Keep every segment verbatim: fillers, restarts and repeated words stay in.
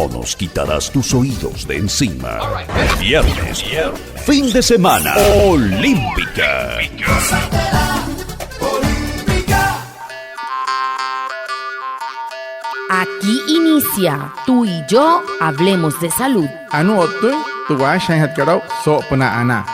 O nos quitarás tus oídos de encima. Viernes, fin de semana, Olímpica. Aquí inicia Tú y yo hablemos de salud. Anuu o'ttüin tü waashajaainjatkat aa'u soo'opünaa anaa.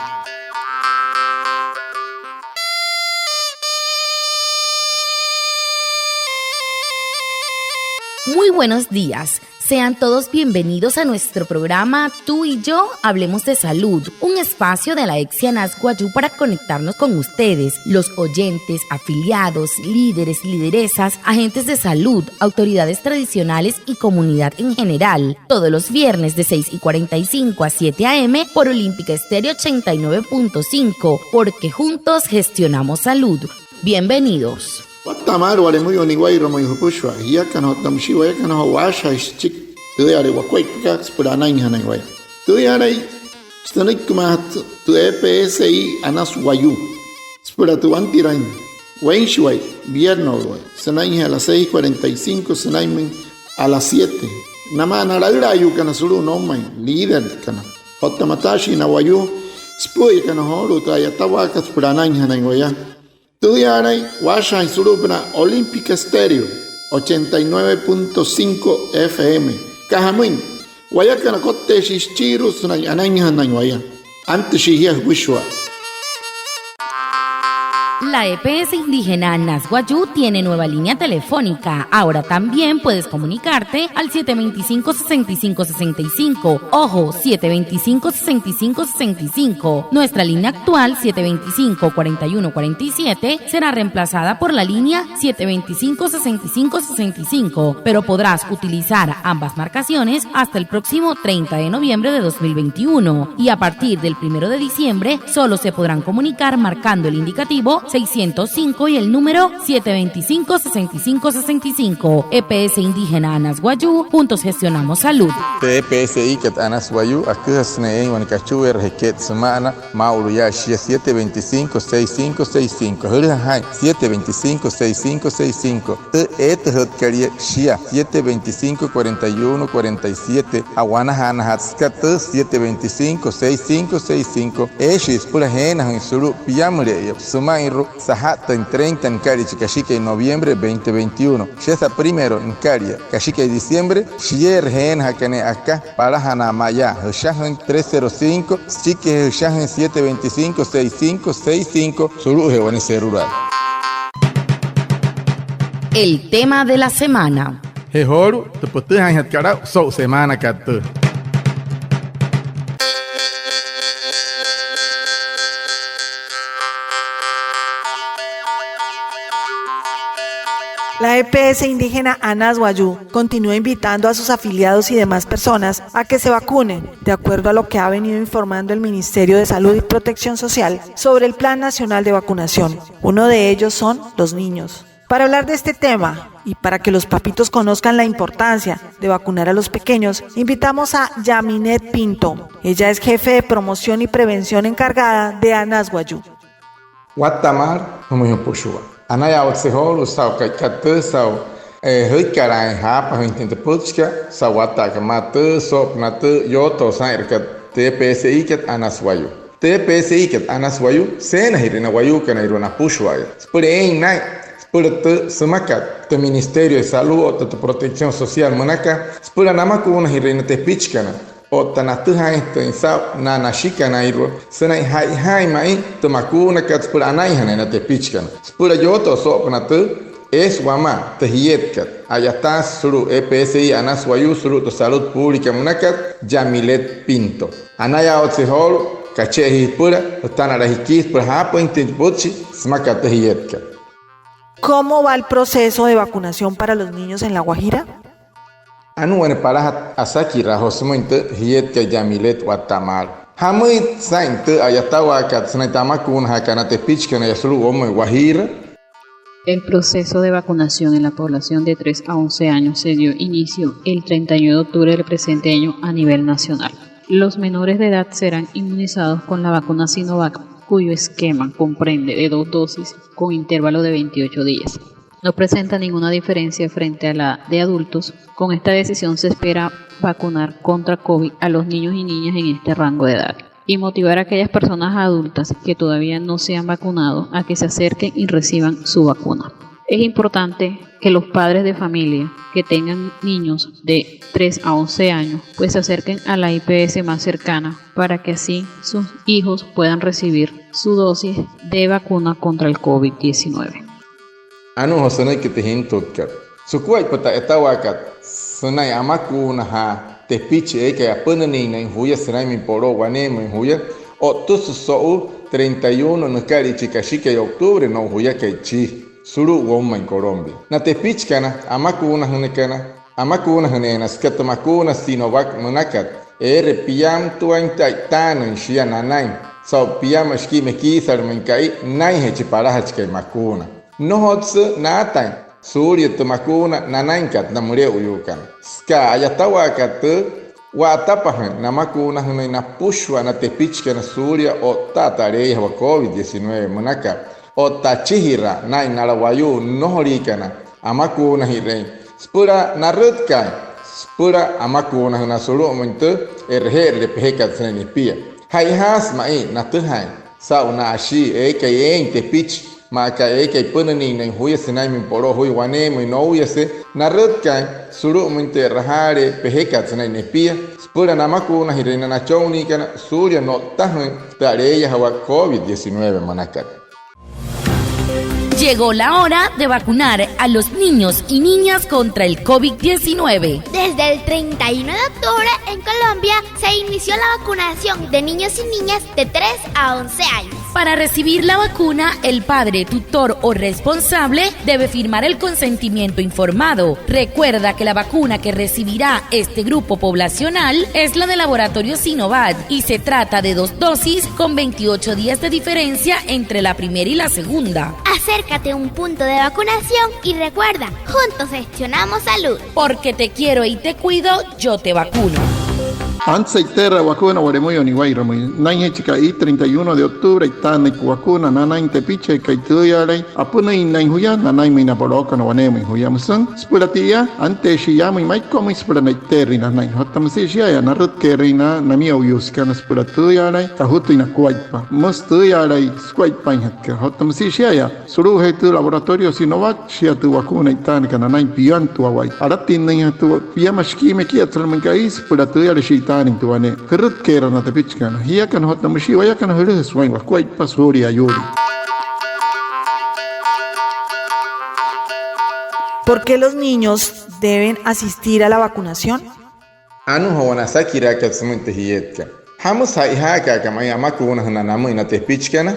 Muy buenos días. Sean todos bienvenidos a nuestro programa Tú y yo hablemos de salud, un espacio de la EPSI Anas Wayuu para conectarnos con ustedes, los oyentes, afiliados, líderes, lideresas, agentes de salud, autoridades tradicionales y comunidad en general. Todos los viernes de seis y cuarenta y cinco a siete a. m. por Olímpica Estéreo ochenta y nueve punto cinco, porque juntos gestionamos salud. Bienvenidos. Watta'a maalü, wale müyuu niwa'irua, müin jüpüshua jiakana otta müshii wayakana joo waashajaain süchiki tüüyale wakuaippakat süpüla anainjanain waya. Tüüyalai sünüikimaajatü tü EPSI Anas Wayuu süpüla tü wantiraain weinshiwai vierno'uluwai sünainjee a las seis cuarenta y cinco sünainmüin a las siete. Namaa na laülaayuukana sulu'u noumain, líderkana otta mataashii na wayuu süpü'üyakana joolu'u tü a'yatawaakat süpüla anainjanain waya. Tüüyaalain waashajaain sulu'upünaa Olímpica Estéreo ochenta y nueve punto cinco FM. Aka jamüin, wayakana kotteeshii süchiirua sünain anainjanain waya. Antüshii jia jüpüshua. La EPS Indígena Anas Wayuu tiene nueva línea telefónica. Ahora también puedes comunicarte al siete veinticinco, sesenta y cinco sesenta y cinco. Ojo, siete veinticinco, sesenta y cinco sesenta y cinco. Nuestra línea actual, siete veinticinco, cuarenta y uno cuarenta y siete, será reemplazada por la línea siete veinticinco, sesenta y cinco sesenta y cinco, pero podrás utilizar ambas marcaciones hasta el próximo treinta de noviembre de dos mil veintiuno, y a partir del primero de diciembre solo se podrán comunicar marcando el indicativo seiscientos cinco y el número siete veinticinco, sesenta y cinco sesenta y cinco. EPS Indígena Anas Wayuu, juntos gestionamos salud. Tü EPSIkat Anas Wayuu aküjasü sünain eein wane kachueera jeket süma'ana maa'ulu yaa shia siete veinticinco, seis cinco seis cinco. Jülüja jaa'in, siete veinticinco, seis cinco seis cinco. Tü eetüjütkalia shia siete veinticinco, cuarenta y uno cuarenta y siete. A'wanajaanajatü süka tü siete veinticinco, seis cinco seis cinco. Eeshii süpüla jeenajüin sulu'u piamüle'eya süma'inru'u saja'ttüin treinta nükalia chi kashikai noviembre veinte veintiuno. Shiasa primero nükalia kashikai diciembre, shieerü jeenajakana aka palajanaa mayaa, jüshajüin tres cero cinco, süchikijee jüshajüin siete veinticinco, seis cinco seis cinco sulu'ujee wane celular. El tema de la semana. Je joolu'u tü pütüjaainjatkat aa'u so'u semaanakat tüü. La EPS Indígena Anas Wayuu continúa invitando a sus afiliados y demás personas a que se vacunen, de acuerdo a lo que ha venido informando el Ministerio de Salud y Protección Social sobre el Plan Nacional de Vacunación. Uno de ellos son los niños. Para hablar de este tema y para que los papitos conozcan la importancia de vacunar a los pequeños, invitamos a Yamilet Pinto. Ella es jefe de promoción y prevención encargada de Anas Wayuu. Watta'a maalü, jümüin jüpüshua. Anayaawatse joolu'u saa'u ka'ikat tüü saa'u, eh, jüikkalaain jaapajüinjatüin tü pütchikat saa'u watta'akat maa tüü soo'opünaa tü yootoo saa'inrakat tü EPSIkat Anas Wayuu. Tü EPSIkat Anas Wayuu seenajirüin na wayuukanairua napüshua'aya süpüla eein naa'in süpüla tü sümakat tü Ministerio de Salud otta tü Protección Social münakat süpüla namakuunajirüin na tepichikana otta natüjaainjatüin saa'u na nashikanairua sünain ja'ijaain ma'i tü makuunakat süpüla anainjanain na tepichikana. Süpüla yootoo soo'opünaa tüü, eesü wamaa tü jietkat a'yataasü sulu'u EPSI Anas Wayuu sulu'u tü Salud Pública münakat, Yamilet Pinto. Anayaawatse joolu'u kache'ejia jüpüla jütanala jikii süpüla jaapüinjatüin tü pütchi sümaka tü jietkat. ¿Cómo va el proceso de vacunación para los niños en La Guajira? Anuu wane palajat asakiraa joo sümüin tü jietkat Yamilet, watta'a maalü. ¿Jamüin saa'in tü a'yatawaakat sünain tü amakuunajaaka na tepichikana yaa sulu'u woumain Wajiira? El proceso de vacunación en la población de tres a once años se dio inicio el treinta y uno de octubre del presente año a nivel nacional. Los menores de edad serán inmunizados con la vacuna Sinovac, cuyo esquema comprende de dos dosis con intervalo de veintiocho días. No presenta ninguna diferencia frente a la de adultos. Con esta decisión se espera vacunar contra COVID a los niños y niñas en este rango de edad y motivar a aquellas personas adultas que todavía no se han vacunado a que se acerquen y reciban su vacuna. Es importante que los padres de familia que tengan niños de tres a once años, pues se acerquen a la I P S más cercana para que así sus hijos puedan recibir su dosis de vacuna contra el COVID diecinueve. Anuu joo sünüiki tü jintutkat. Sukuaippa tü a'yatawaakat sünain amakuunajaa tepichi eekai apünüinnain juya sünainmüin poloo waneemüin juya, o'ttüsü so'u treinta y uno nükalia chi kashikai octubre no'u juyakai chi sulu'u woumain Colombia. Na tepichikana amakuunajünakana, amakuunajüneena süka tü makuuna Sinovac münakat, eere piamatuain tü a'itaanüin shia nanain saa'u piama shikii mekiisalümüin ka'i naa'injee chi palajachikai makuuna. Nnojotsü naatain suulia tü makuuna nanainkat na müle'uyuukana. Süka a'yatawaakat tüü, wa'atapajüin namakuunajünüin napüshua na tepichikana suulia otta tü aleeyajawaa COVID diecinueve münakat. Otta achijiraa naa'in nala wayuu nnojoliikana amakuunajirüin süpüla narütkaain süpüla amakuunajünaa sulu'umüin tü e'reje'erüle pejekat sünain nipia. Ja'ijaasü ma'i natüjaain saa'u na'ashii eekai eein tepichi maa aka eekai pünüinnain juya sünainmüin poloo juya waneemüin nouyase, narütkaain sulu'umüin tü e'rajaale pejekat sünain nepia süpüla namakuunajirüin na nachonniikana suulia no'ttajüin tü aleeyajawaa COVID diecinueve münakat. Llegó la hora de vacunar a los niños y niñas contra el COVID diecinueve. Desde el treinta y uno de octubre, en Colombia, se inició la vacunación de niños y niñas de tres a once años. Para recibir la vacuna, el padre, tutor o responsable debe firmar el consentimiento informado. Recuerda que la vacuna que recibirá este grupo poblacional es la de laboratorio Sinovac y se trata de dos dosis con veintiocho días de diferencia entre la primera y la segunda. Acércate a un punto de vacunación y recuerda, juntos gestionamos salud. Porque te quiero y te cuido, yo te vacuno. Antüsü e'iteerü wakuuna wa'lemüyuu niwa'irua müin. Nünainjee chi ka'i treinta y uno de octubre e'itaanüin tü wakuuna nanain tepichi eekai tüüyaalai apünüinnain juya nanainmüin na polookana waneemüin juya. Müsü süpüla tia, anteeshii yaamüin Maiko'umüin süpüla ne'iteerüin nanain. Otta müsia shia'aya narütke'erüin na namiyo'uyuusekana süpüla tüüyaalai tajutüin nakuaippa. Müsü tüüyaalai sukuaippainjatkat. Otta müsia shia'aya sulu'ujee tü laboratorio Sinovac, shia tü wakuuna e'itaanakat nanain piamatuawai. Alatinnüinjatü piama shikii mekiisalümüin ka'i süpüla tüüyaalai shi'itaanüin tü wane. Jürütke'era na tepichikana jiakana otta müshii wayakana, jülüjasü waa'in wakuaippa suulia ayuulii. ¿Por qué los niños deben asistir a la vacunación? Anuu joo wane asakiraakat sümüin tü jietkat. ¿Jamüsü ja'ijaakaaka ma'i amakuunajünaa namüin na tepichikana?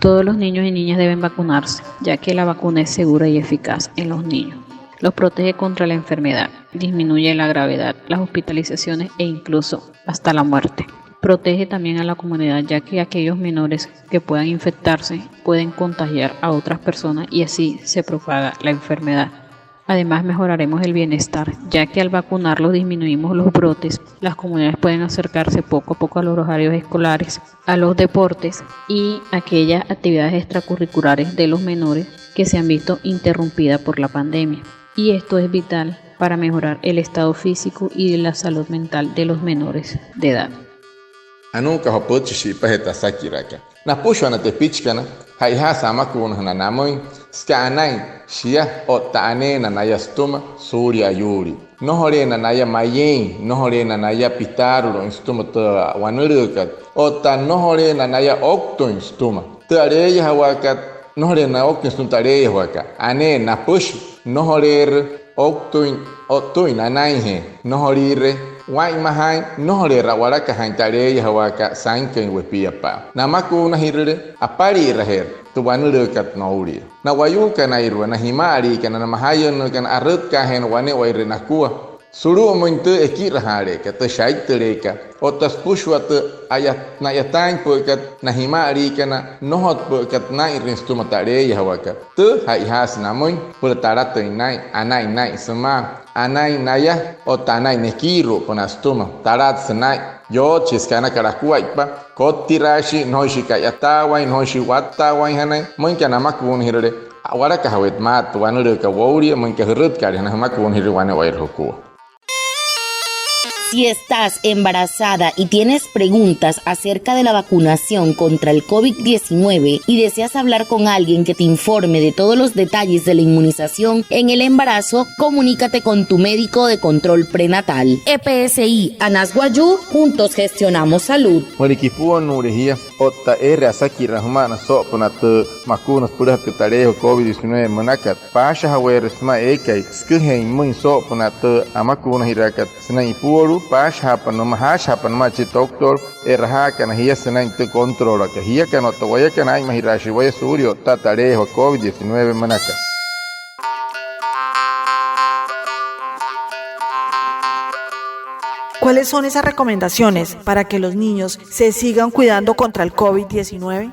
Todos los niños y niñas deben vacunarse, ya que la vacuna es segura y eficaz en los niños. Los protege contra la enfermedad, disminuye la gravedad, las hospitalizaciones e incluso hasta la muerte. Protege también a la comunidad, ya que aquellos menores que puedan infectarse pueden contagiar a otras personas y así se propaga la enfermedad. Además, mejoraremos el bienestar, ya que al vacunarlos disminuimos los brotes, las comunidades pueden acercarse poco a poco a los horarios escolares, a los deportes y aquellas actividades extracurriculares de los menores que se han visto interrumpidas por la pandemia. Y esto es vital para mejorar el estado físico y de la salud mental de los menores de edad. Anuuka joo pütchi shi'ipajee tü asakiraakat. Napüshua na tepichikana, ja'ijaasü amakuunajünaa namüin, süka anain shia otta aneena naya sütüma suulia ayuulii. Nnojoleena naya mayeein, nnojoleena naya pitaarulu'uin sütüma tü wanülüükat, otta nnojoleena naya ouktüin sütüma tü aleeyajawaakat, nnojoleena ouktüin sütüma tü aleeyajawaakat. Aneena napüshi, nnojoleerü ouktüin o'ttüin nanainjee, nnojoliire waa'inmajaain, nnojoleerü a'walakajaain tü aleeyajawaakat sainküin wepiapa'a. Namakuunajirüle, apali'irajeerü tü wanülüükat noulia. Na wayuukanairua, na jima'aliikana, na majayünnüükana, arütkaajeena wane'ewai nakua sulu'umüin tü ekirajaaleekat, tü shaitüleekat, otta süpüshua tü a'ya, na'yataainpü'ükat, na jima'aliikana, nnojotpü'ükat naa'inrüin sütüma tü aleeyajawaakat. Tü, ja'ijaasü namüin süpüla talatüin naa'in, anain naa'in sümaa, anain naya otta anain nekiiru'upünaa sütüma. Talatsü naa'in, yootshii süka anakat akuaippa, kottiraashi, nnojoishi ka'yataawain, nnojoishi wattaawainjanain. Müinka namakuunajirüle, A'walakajaweechi maa tü wanülüükat woulia, müinka jürütka'aleje na jümakuunajirüin wane'ewai jukua. Si estás embarazada y tienes preguntas acerca de la vacunación contra el covid diecinueve y deseas hablar con alguien que te informe de todos los detalles de la inmunización en el embarazo, comunícate con tu médico de control prenatal. E P S I Anas Wayuu, juntos gestionamos salud. Müleka ipuonnuule jia otta eere asakiraa jümaa na soo'opünaa tü makuuna süpülajatü taleejua covid diecinueve münakat, paashajaweerü sümaa eekai süküjeein pümüin soo'opünaa tü amakuunajiraakat sünain ipuolu'u, paashajaapa nümaa, jaashajaapa nümaa chi doctor e'rajaakana jia sünain tü controlaka. Jiakana otta wayakana, aa'inmajiraashii waya suulia otta taleejua covid diecinueve münakat. ¿Cuáles son esas recomendaciones para que los niños se sigan cuidando contra el covid diecinueve?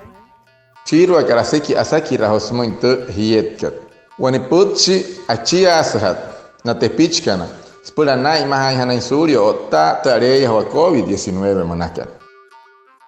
Chiiruakat asaki, asakiraa joo sümüin tü jietkat. Wane pütchi achiaasüjatü na tepichikana süpüla naa'inmajaainjanain suulia otta tü aleeyajawaa covid diecinueve münakat.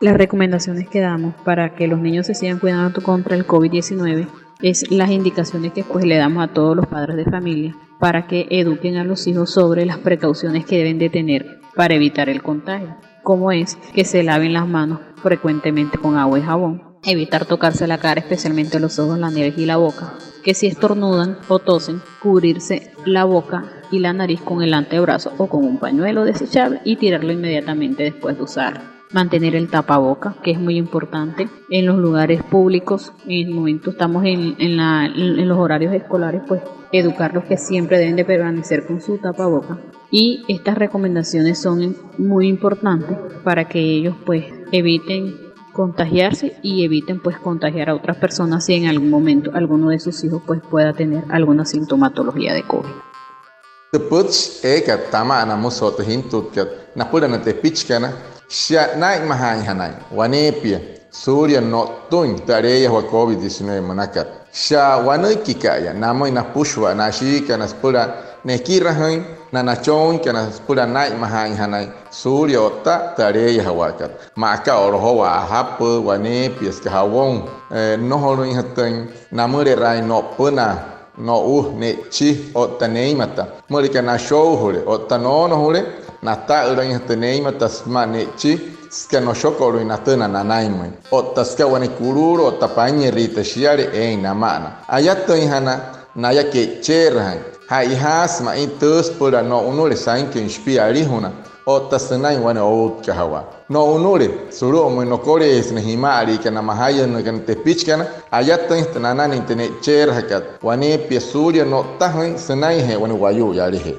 Las recomendaciones que damos para que los niños se sigan cuidando contra el covid diecinueve es las indicaciones que, pues, le damos a todos los padres de familia para que eduquen a los hijos sobre las precauciones que deben de tener para evitar el contagio, como es que se laven las manos frecuentemente con agua y jabón, evitar tocarse la cara, especialmente los ojos, la nariz y la boca, que si estornudan o tosen, cubrirse la boca y la nariz con el antebrazo o con un pañuelo desechable y tirarlo inmediatamente después de usarlo. Mantener el tapaboca, que es muy importante en los lugares públicos. En el momento estamos en, en la, en los horarios escolares, pues educarlos que siempre deben de permanecer con su tapaboca. Y estas recomendaciones son muy importantes para que ellos, pues, eviten contagiarse y eviten, pues, contagiar a otras personas si en algún momento alguno de sus hijos, pues, pueda tener alguna sintomatología de covid. Tü pütchi eekat tama'ana, müsü joo tü jintutkat, napüla na tepichikana, shia naa'inmajaainjanain waneepia suulia no'ttüin tü aleeyajawaa covid diecinueve münakat. Shia wanüikika'aya namüin napüshua na ashiikana süpüla nekirajüin, na nachooinkana süpüla naa'inmajaainjanain suulia otta tü aleeyajawaakat. Maa aka o'lojowaa ajapü waneepia, süka jabón, eh, nnojolüinjatüin namüleraain no'upünaa no'u, ne'ichi otta neimata. Müleka nashoujüle otta noonojüle, nata'ülüinjatü neimata sümaa ne'ichi süka noshokolüin natüma nanainmüin. Otta süka wane kuluulu otta pa'inyerüita shiale eein nama'ana, ayatüinjana naya ke'icheerüjüin. Ja'ijaasü ma'i tüü süpüla no'unüle sainküin shipia alijuna otta sünain wane outkajawaa. No'unüle sulu'umüin nokoleesü na jima'aliikana, majayünnüükana, tepichikana, ayatüinjatü nananüin tü ne'icheerajakat waneepia suulia no'ttajüin sünainjee wane wayuu yalajee.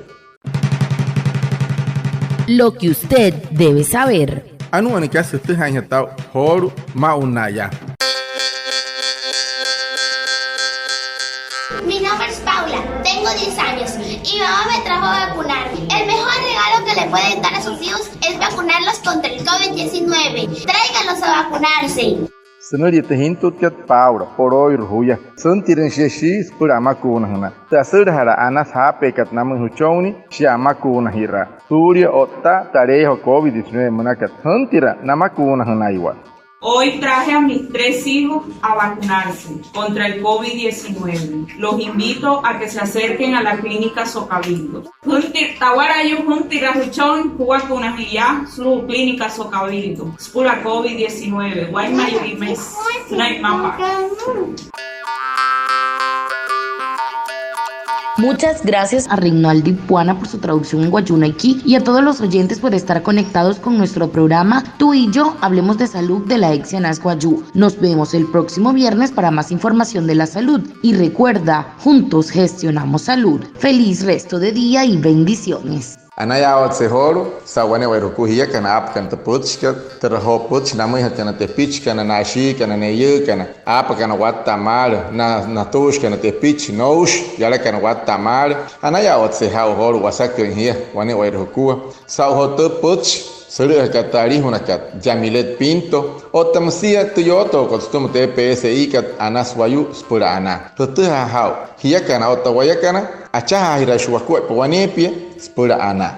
Lo que usted debe saber. Anuu wane kasa jütüjaainjatü aa'u joolu'u maa'ulu yaa. Mi nombre es Paula, tengo diez años y mi mamá me trajo a vacunarme. El mejor regalo que le pueden dar a sus hijos es vacunarlos contra el covid diecinueve. Tráiganlos a vacunarse. Sünülia tü jintutkat Paula, polooirua juya. Süntirüin shia shii süpüla amakuunajünaa. Tü asülajalaa anasü jaapeekat namüin jüchonnii, shia amakuunajiraa suulia otta tü aleeyajawaa covid diecinueve münakat. Jüntira namakuunajünaiwa. Hoy traje a mis tres hijos a vacunarse contra el covid diecinueve. Los invito a que se acerquen a la clínica Socabildo. Jünti-, tawalayuu jüntira jüchon juwakunajüin yaa sulu'u clínica Socabildo süpüla covid diecinueve. Wainma mayu'imüin sünain mmapa'a. Muchas gracias a Reinaldo Ipuana por su traducción en wayuunaiki y a todos los oyentes por estar conectados con nuestro programa Tú y yo hablemos de salud de la EPSI Anas Wayuu. Nos vemos el próximo viernes para más información de la salud. Y recuerda, juntos gestionamos salud. Feliz resto de día y bendiciones. Anayaawatse joolu'u saa'u wane'ewai jukua jiakana aapakana tü pütchikat, türa joo pütchi namüinjatü na tepichikana, na ashiikana, na neyüükana, aapakana watta'a maalü, na natuushikana tepichi, noushi yalakana watta'a maalü. Anayaawatse jaa'u joolu'u wasaküin jia wane'ewai jukua saa'u joo tü pütchi sülü'üjakat tü alijunakat, Yamilet Pinto, otta müsia tü yootookot sütüma tü EPSIkat Anas Wayuu süpüla anaa. Jütüjaa jaa'u jiakana otta wayakana, achajaajiraashii wakuaippa waneepia süpüla anaa.